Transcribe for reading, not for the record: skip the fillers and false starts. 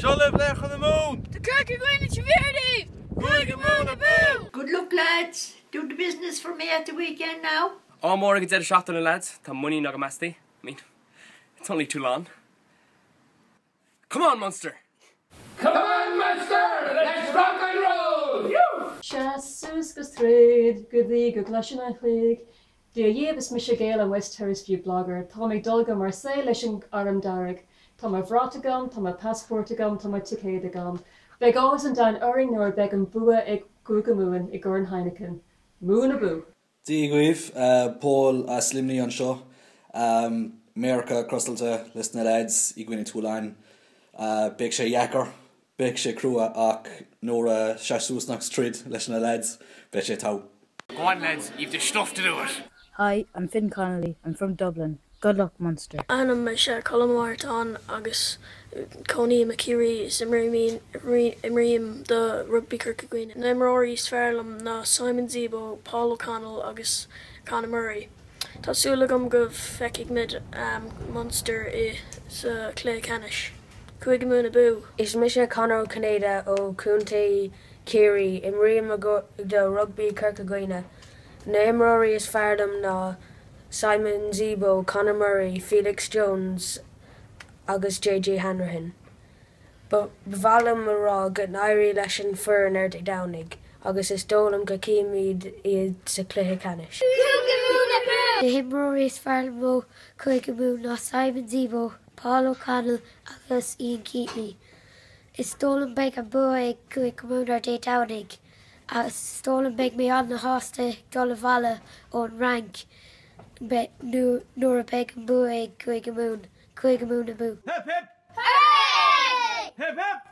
Seo libh Laochra na Mumhan! Tá Corca Dhuibhne sa bhfíor daoibh! Cúige Mumhan abú! Good luck lads, do the business for me at the weekend now. Ádh mór ag an deireadh seachtaine lads, tá muinín agam astu. I mean, it's only Toulon. Come on Munster! Come on Munster! Let's rock and roll! Seas suas 'gus troid go dtí go gcloiseann an chloig Dia dhaoibh, is mise Gael an West Terrace View Blogger. Táim ag dul go Marseille leis an Arm Dearg. Tá mo bhrat agam, tá mo passport agam, tá mo ticéad agam. Beidh áthas an domhain orainn nuair a beidh an bua ag Cúige Mumhan i gCorn Heineken. Mumhan abú! Dia dhaoibh, Pól as Luimnigh anseo. Méaracha crosailte leis na leaids i gcoinne Toulon. Beidh sé dheacair, beidh sé crua ach nuair a seas suas agus troid leis na leaids, beidh sé togha. Go on lads, you've the stuff to do it! Hi, I'm Finn Connolly, I'm from Dublin. Good luck Munster. Ainm is ea Colm Ó hArtáin agus cónaím i Ciarraí is imrím do Rugbaí Corca Dhuibhne. Na imreoirí is fearr liom ná Simon Zebo, Paul O'Connell agus Conor Murray. Tá súil agam go bhfeicfidh Munster i sa chluiche ceannais. Cúige Mumhan abú! Is mise Conor Ó Cinnéide ó Chontae Chiarraí. Imrím do Rugbaí Corca Dhuibhne. Na himreoirí is fearr liom ná Simon Zebo, Conor Murray, Felix Jones agus JJ Hanrahan. Ba mhaith liom a rá go n-éirí leis an foireann ar Dé Domhnaigh agus is dóigh liom go gcífimid iad sa chluiche ceannais. Cúige Mumhan abú! Na himreoirí is fearr liom ó Chúige Mumhan ná Simon Zebo, Paul O'Connell agus Ian Keatley. Is dóigh liom beidh an bua ag Cúige Mumhan ar Dé Domhnaigh agus is dóigh liom beidh mé an-shásta ag dul abhaile ón Fhrainc nuair a beidh an bua ag Cúige Mumhan. Cúige Mumhan abú! Hip hip! Hooray! Hip hip!